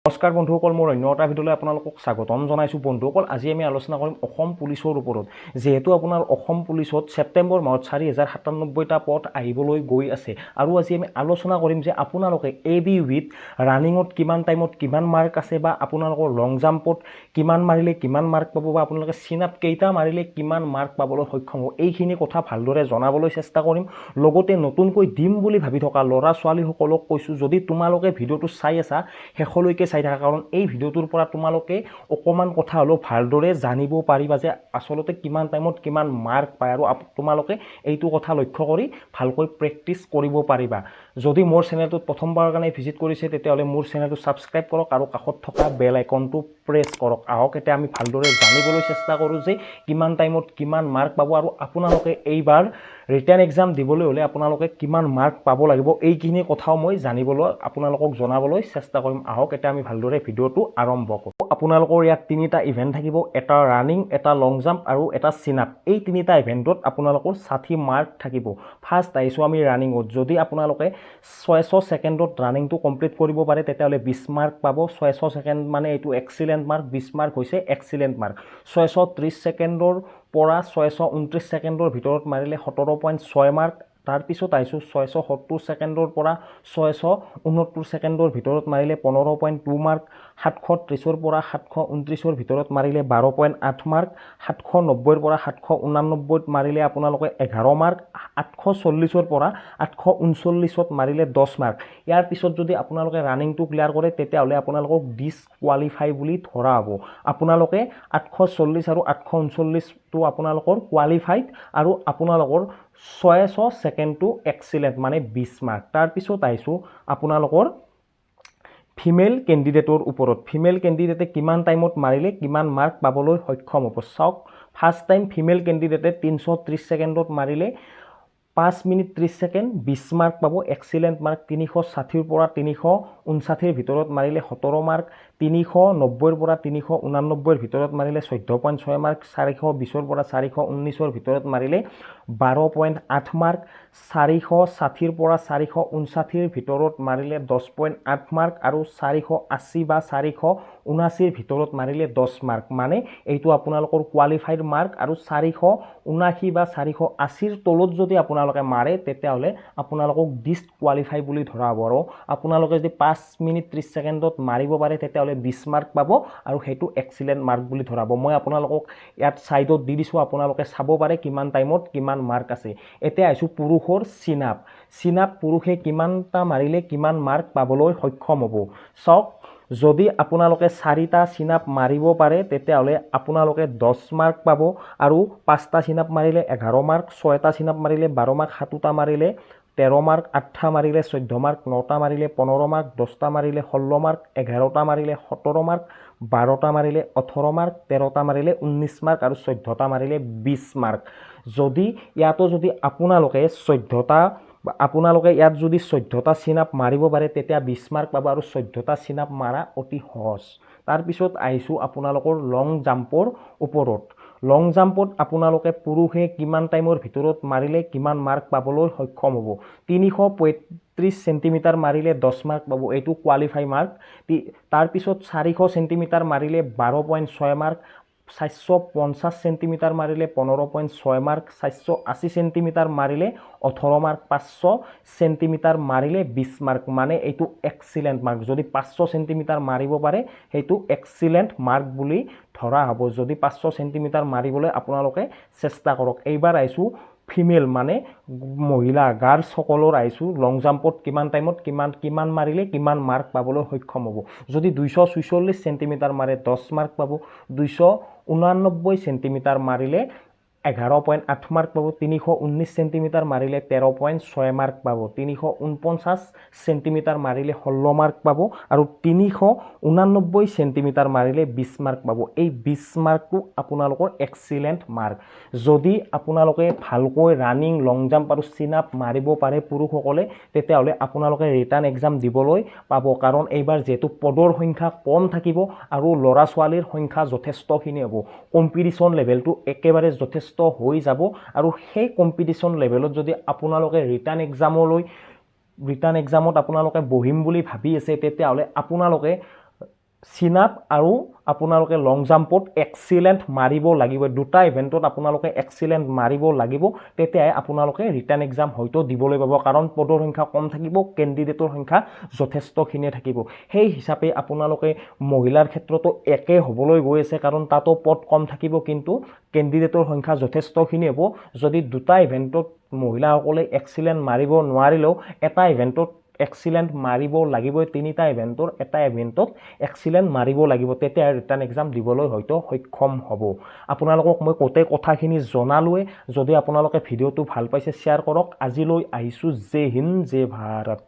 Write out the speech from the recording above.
নমস্কাৰ বন্ধুসকল, মোৰ অন্য এটা ভিডিঅ'লৈ আপোনালোকক স্বাগতম জনাইছোঁ। বন্ধুসকল, আজি আমি আলোচনা কৰিম অসম পুলিচৰ ওপৰত। যিহেতু আপোনাৰ অসম পুলিচত ছেপ্টেম্বৰ মাহত 4097টা পদ আহিবলৈ গৈ আছে আৰু আজি আমি আলোচনা কৰিম যে আপোনালোকে এ বি উইথ ৰানিঙত কিমান টাইমত কিমান মাৰ্ক আছে বা আপোনালোকৰ লং জাম্পত কিমান মাৰিলে কিমান মাৰ্ক পাব বা আপোনালোকে চিন আপ কেইটা মাৰিলে কিমান মাৰ্ক পাবলৈ সক্ষম হ'ব, এইখিনি কথা ভালদৰে জনাবলৈ চেষ্টা কৰিম। লগতে নতুনকৈ দিম বুলি ভাবি থকা ল'ৰা ছোৱালীসকলক কৈছোঁ, যদি তোমালোকে ভিডিঅ'টো চাই আছা, শেষলৈকে চাই থাকা, কাৰণ এই ভিডিঅ'টোৰ পৰা তোমালোকে অকণমান কথা হ'লেও ভালদৰে জানিব পাৰিবা যে আচলতে কিমান টাইমত কিমান মাৰ্ক পায় আৰু তোমালোকে এইটো কথা লক্ষ্য কৰি ভালকৈ প্ৰেক্টিচ কৰিব পাৰিবা। যদি মোৰ চেনেলটোত প্ৰথমবাৰৰ কাৰণে ভিজিট কৰিছে, তেতিয়াহ'লে মোৰ চেনেলটো ছাবস্ক্ৰাইব কৰক আৰু কাষত থকা বেল আইকনটো প্ৰেছ কৰক। আহক, এতিয়া আমি ভালদৰে জানিবলৈ চেষ্টা কৰোঁ যে কিমান টাইমত কিমান মাৰ্ক পাব আৰু আপোনালোকে এইবাৰ ৰিটেন এক্সাম দিবলৈ হ'লে আপোনালোকে কিমান মাৰ্ক পাব লাগিব, এইখিনি কথাও মই জানিবলৈ আপোনালোকক জনাবলৈ চেষ্টা কৰিম। আহক, এতিয়া আমি ভালদৰে ভিডিঅ'টো আৰম্ভ কৰোঁ। আপোনালোকৰ ইয়াত তিনিটা ইভেণ্ট থাকিব, এটা ৰানিং, এটা লং জাম্প আৰু এটা চিন আপ। এই তিনিটা ইভেণ্টত আপোনালোকৰ 60 মাৰ্ক থাকিব। ফাৰ্ষ্ট আহিছোঁ আমি ৰানিঙত। যদি আপোনালোকে 600 ছেকেণ্ডত ৰানিংটো কমপ্লিট কৰিব পাৰে, তেতিয়াহ'লে 20 মাৰ্ক পাব। 600 ছেকেণ্ড মানে এইটো এক্সিলেণ্ট মাৰ্ক, 20 মাৰ্ক হৈছে এক্সিলেণ্ট মাৰ্ক। 630 ছেকেণ্ডৰ পৰা 629 ছেকেণ্ডৰ ভিতৰত মাৰিলে 17.6 মাৰ্ক। তাৰপিছত আহিছোঁ 670 ছেকেণ্ডৰ পৰা 669 ছেকেণ্ডৰ ভিতৰত মাৰিলে 15.2 মাৰ্ক। 730ৰ পৰা 729ৰ ভিতৰত মাৰিলে 12.8 মাৰ্ক। 790ৰ পৰা 789ত মাৰিলে আপোনালোকে 11 মাৰ্ক। 840ৰ পৰা 839ত মাৰিলে 10 মাৰ্ক। ইয়াৰ পিছত যদি আপোনালোকে ৰানিংটো ক্লিয়াৰ কৰে, তেতিয়াহ'লে আপোনালোকক ডিছকুৱালিফাই বুলি ধৰা হ'ব। আপোনালোকে 840 আৰু 839টো আপোনালোকৰ কোৱালিফাইড আৰু আপোনালোকৰ 600 ছেকেণ্ডটো এক্সিলেণ্ট, মানে 20 মাৰ্ক। তাৰপিছত আহিছোঁ আপোনালোকৰ ফিমেল কেণ্ডিডেটৰ ওপৰত। ফিমেল কেণ্ডিডেটে কিমান টাইমত মাৰিলে কিমান মাৰ্ক পাবলৈ সক্ষম হ'ব চাওক। ফাৰ্ষ্ট টাইম ফিমেল কেণ্ডিডেটে 330 ছেকেণ্ডত মাৰিলে 5 মিনিট 30 ছেকেণ্ড, 20 মাৰ্ক পাব, এক্সিলেণ্ট মাৰ্ক। 360ৰ পৰা 359ৰ ভিতৰত মাৰিলে 17 মাৰ্ক। 390ৰ পৰা 389ৰ ভিতৰত মাৰিলে 14.6 মাৰ্ক। 420ৰ পৰা 419ৰ ভিতৰত মাৰিলে 12.8 মাৰ্ক। 460ৰ পৰা 459ৰ ভিতৰত মাৰিলে 10.8 মাৰ্ক আৰু 480 বা 479ৰ ভিতৰত মাৰিলে 10 মাৰ্ক, মানে এইটো আপোনালোকৰ কোৱালিফাইড মাৰ্ক। আৰু 479 বা 480ৰ তলত যদি আপোনালোকে মাৰে, তেতিয়াহ'লে আপোনালোকক ডিছকুৱালিফাই বুলি ধৰা হ'ব। আৰু আপোনালোকে যদি 5 মিনিট 30 ছেকেণ্ডত মাৰিব পাৰে, তেতিয়াহ'লে 20 মাৰ্ক পাব আৰু সেইটো এক্সিলেণ্ট মাৰ্ক বুলি ধৰা হ'ব। মই আপোনালোকক ইয়াত ছাইডত দি দিছোঁ, আপোনালোকে চাব পাৰে কিমান টাইমত কিমান মাৰ্ক আছে। এতিয়া আহিছোঁ পুৰুষৰ চিন আপ। চিন আপ পুৰুষে কিমানটা মাৰিলে কিমান মাৰ্ক পাবলৈ সক্ষম হ'ব চাওক। যদি আপোনালোকে চাৰিটা চিন আপ মাৰিব পাৰে, তেতিয়াহ'লে আপোনালোকে 10 মাৰ্ক পাব আৰু পাঁচটা চিন আপ মাৰিলে 11 মাৰ্ক, ছয়টা চিন আপ মাৰিলে 12 মাৰ্ক, সাতোটা মাৰিলে 13 মাৰ্ক, আঠটা মাৰিলে 14 মাৰ্ক, নটা মাৰিলে 15 মাৰ্ক, 10টা মাৰিলে 16 মাৰ্ক, 11টা মাৰিলে 17 মাৰ্ক, 12টা মাৰিলে 18 মাৰ্ক, 13টা মাৰিলে 19 মাৰ্ক আৰু 14টা মাৰিলে 20 মাৰ্ক। যদি ইয়াতো যদি আপোনালোকে 14টা, আপোনালোকে ইয়াত যদি 14টা চিন আপ মাৰিব পাৰে, তেতিয়া 20 মাৰ্ক পাব আৰু 14টা চিন আপ মাৰা অতি সহজ। তাৰপিছত আহিছোঁ আপোনালোকৰ লং জাম্পৰ ওপৰত। লং জাম্পত আপোনালোকে পুৰুষে কিমান টাইমৰ ভিতৰত মাৰিলে কিমান মাৰ্ক পাবলৈ সক্ষম হ'ব? 335 চেণ্টিমিটাৰ মাৰিলে 10 মাৰ্ক পাব, এইটো কোৱালিফাই মাৰ্ক। তাৰপিছত 400 চেণ্টিমিটাৰ মাৰিলে 12.6 মাৰ্ক, 450 চেণ্টিমিটাৰ মাৰিলে 15.6 মাৰ্ক, 480 চেণ্টিমিটাৰ মাৰিলে 18 মাৰ্ক, 500 চেণ্টিমিটাৰ মাৰিলে 20 মাৰ্ক, মানে এইটো এক্সিলেণ্ট মাৰ্ক। যদি 500 চেণ্টিমিটাৰ মাৰিব পাৰে, সেইটো এক্সিলেণ্ট মাৰ্ক বুলি ধৰা হ'ব। যদি 500 চেণ্টিমিটাৰ মাৰিবলৈ আপোনালোকে চেষ্টা কৰক। এইবাৰ আহিছোঁ ফিমেল, মানে মহিলা, গাৰ্লছসকলৰ আহিছোঁ। লং জাম্পত কিমান টাইমত কিমান কিমান মাৰিলে কিমান মাৰ্ক পাবলৈ সক্ষম হ'ব? যদি 246 চেণ্টিমিটাৰ মাৰে, 10 মাৰ্ক পাব। 289 চেণ্টিমিটাৰ মাৰিলে 11.8 মাৰ্ক পাব। 319 চেণ্টিমিটাৰ মাৰিলে 13.6 মাৰ্ক পাব। 349 চেণ্টিমিটাৰ মাৰিলে 16 মাৰ্ক পাব আৰু 389 চেণ্টিমিটাৰ মাৰিলে 20 মাৰ্ক পাব। এই 20 মাৰ্কটো আপোনালোকৰ এক্সিলেণ্ট মাৰ্ক। যদি আপোনালোকে ভালকৈ ৰানিং, লং জাম্প আৰু চিন আপ মাৰিব পাৰে পুৰুষসকলে, তেতিয়াহ'লে আপোনালোকে ৰিটাৰ্ণ এক্সাম দিবলৈ পাব, কাৰণ এইবাৰ যিহেতু পদৰ সংখ্যা কম থাকিব আৰু ল'ৰা ছোৱালীৰ সংখ্যা যথেষ্টখিনি হ'ব, কম্পিটিশ্যন লেভেলটো একেবাৰে যথেষ্ট হৈ যাব। আৰু সেই কম্পিটিশ্যন লেভেলত যদি আপোনালোকে ৰিটাৰ্ণ এক্সামত আপোনালোকে বহিম বুলি ভাবি আছে, তেতিয়াহ'লে আপোনালোকে চিন আপ আৰু আপোনালোকে লং জাম্পত এক্সিলেণ্ট মাৰিব লাগিব। দুটা ইভেণ্টত আপোনালোকে এক্সিলেণ্ট মাৰিব লাগিব, তেতিয়াই আপোনালোকে ৰিটাৰ্ণ এক্সাম হয়তো দিবলৈ পাব। কাৰণ পদৰ সংখ্যা কম থাকিব, কেণ্ডিডেটৰ সংখ্যা যথেষ্টখিনিয়ে থাকিব। সেই হিচাপে আপোনালোকে মহিলাৰ ক্ষেত্ৰতো একে হ'বলৈ গৈ আছে, কাৰণ তাতো পদ কম থাকিব কিন্তু কেণ্ডিডেটৰ সংখ্যা যথেষ্টখিনি হ'ব। যদি দুটা ইভেণ্টত মহিলাসকলে এক্সিলেণ্ট মাৰিব নোৱাৰিলেও এটা ইভেণ্টত এক্সিলেণ্ট মাৰিব লাগিবই, তিনিটা ইভেণ্টৰ এটা ইভেণ্টত এক্সিলেণ্ট মাৰিব লাগিব, তেতিয়া ৰিটাৰ্ণ এক্সাম দিবলৈ হয়তো সক্ষম হ'ব। আপোনালোকক মই গোটেই কথাখিনি জনালোৱে। যদি আপোনালোকে ভিডিঅ'টো ভাল পাইছে, শ্বেয়াৰ কৰক। আজিলৈ আহিছোঁ। জয় হিন্দ, জয় ভাৰত।